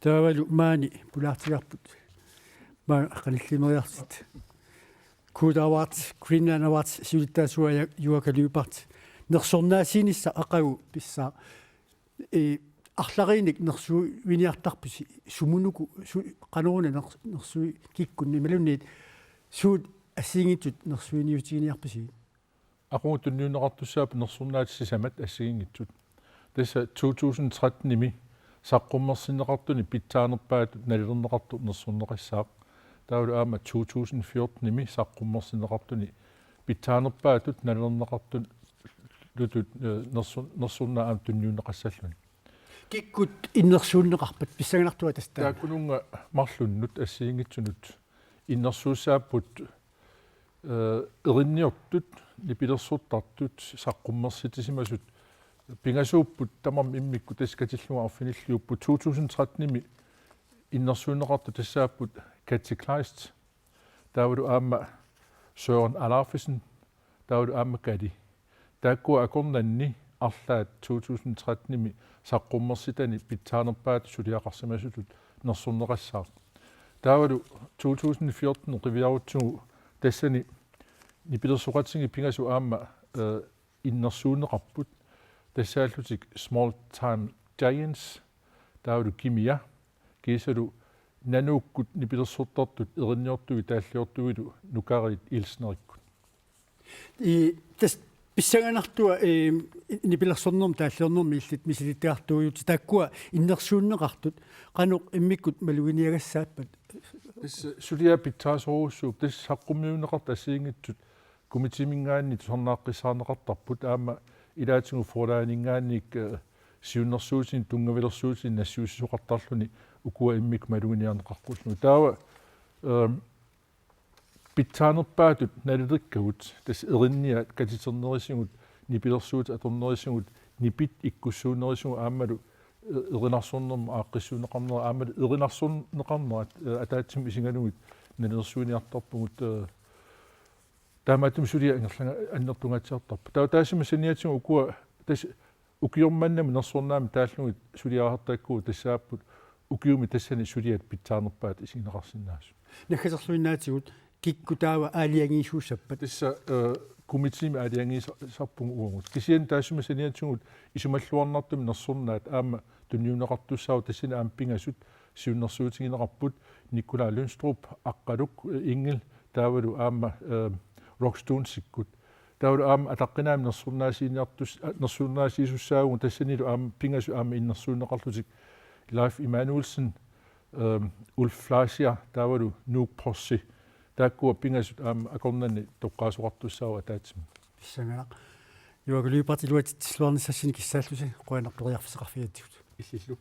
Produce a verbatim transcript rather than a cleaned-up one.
Taavalu maani pulaartigaarput. Maani qanillimeriarlutit. Good Awards, Greenland Awards, siulittaasuat Juaaka Lyberth. Nersornaasiinissaq aqagu pissaaq. Ee, arlariinnik nersuiniartarpusi sumunuku, su-, qanoruna ners-, nersui-, kikkunnit imaluunniit suut assigiinngitsut nersuiniutiginiarpusi? Aqagu tunniunneqartussaapput nersornaat sisamat assigiinngitsut. Tassa to tusind tretten-imi saqqummersinneqartuni pitsaanerpaatut nalilerneqartoq nersorneqassaaq. Taavalu aamma to tusind fjorten-imi saqqummersinneqartuni pitsaanerpaatut nalilerneqartut lutut, eh, nersu-, nersornaat aamma tunniunneqassalluni. Kikkut innersuunneqarpat pissanganartua tassa taanna? Taakkununnga marlunnut assigiinngitsunut innersuussaapput, eh, erinniortut, nipilersortartut, saqqummersitsisimasut pingasuupput tamarmik immikkut, tassa katillugu arfinilliupput. To tusind tretten-imi innersuunneqartut tassaapput Katja Kleist, taavalu aamma Søren Alaufesen, taavalu aamma Kali. Taakkua akornanni arlaat to tusind tretten-imi saqqummersitani pitsaanerpaatut suliaqarsimasutut nersorneqassaaq. Taavalu to tusind fjorten qiviarutsigu tassani nipilersoqatigiit pingasut aamma, eh, innersuunneqarput. Tassaallutik Small Time Giants, taavalu Kimia, kiisalu nanuukkut nipilersortartut erinniortui taalliortuilu Nukariit Ilsnerikkut. Ii, tassa pissanganartua, ee, nipilersornermi taalliornermi illit misilittagartuujutit, taakkua innersuunneqartut qanoq immikkut maluginiagassaappat? Tassa suliaat pitsaasorujussuupput, tassa saqqummiunneqartut assigiinngitsut komitéminngaanniit tusarnaaqqissaarneqartarput, aamma ilaatigut forlagininngaanniit, eh, siunnersuutinik tunngavilersuutinik nassiussisoqartarluni ukua immikkut maluginiarneqaqqullugit. Taava, ehm, pitsaanerpaatut nalilerikkagut, tassa erinniat katiternerisigut, nipilersuutit atornerisigut, nipit ikkussuunnerisigut aammalu, eh, erinarsornermut aaqqissuunneqarnerat aammalu erinarsorneqarnerat, eh, ataatsimut isigalugit nalilersuiniartarpugut, eh, taamaattumik suliat ingerlaannaq annertungaatsiartarput. Taava taassuma saniatigut ukua tassa ukioq mannamut nersornaamik taallugit suliarisartakkagut tassaapput ukiumi tassani suliat pitsaanerpaat isigineqarsinnaasut. Naggaserluinnaatigut kikkut taava aalajangiisuussappat? Tassa, eh, komitémi aalajangiisarpugut uagut. Kisianni taassuma saniatigut isumalluarnartumik nersornaat aamma tunniunneqartussaavoq, tassani aamma pingasut siunnersuutigineqarput Nikolaj Lyngstrup, Aqqaluk, eh, Ingel, taavalu aamma, eh, Rock Stones-ikkut. Taavalu aamma ataqqinaammik nersornaasiiniartus-, a, nersornaasiisussaavugut, tassanilu aamma pingasut aamma innersuunneqarlutik Leif Emanuelsen, ehm, Ulf Fleischer, taavalu Nuuk Posse. Taakkua pingasut aamma akornanni toqqaasoqartussaavoq ataatsimut. Pissanganaq. Juaaka Lyberth, iluatsitsilluarnissassinnik kissaallusi, qujanaq periarfissaqarfigigatsigut. Illillu.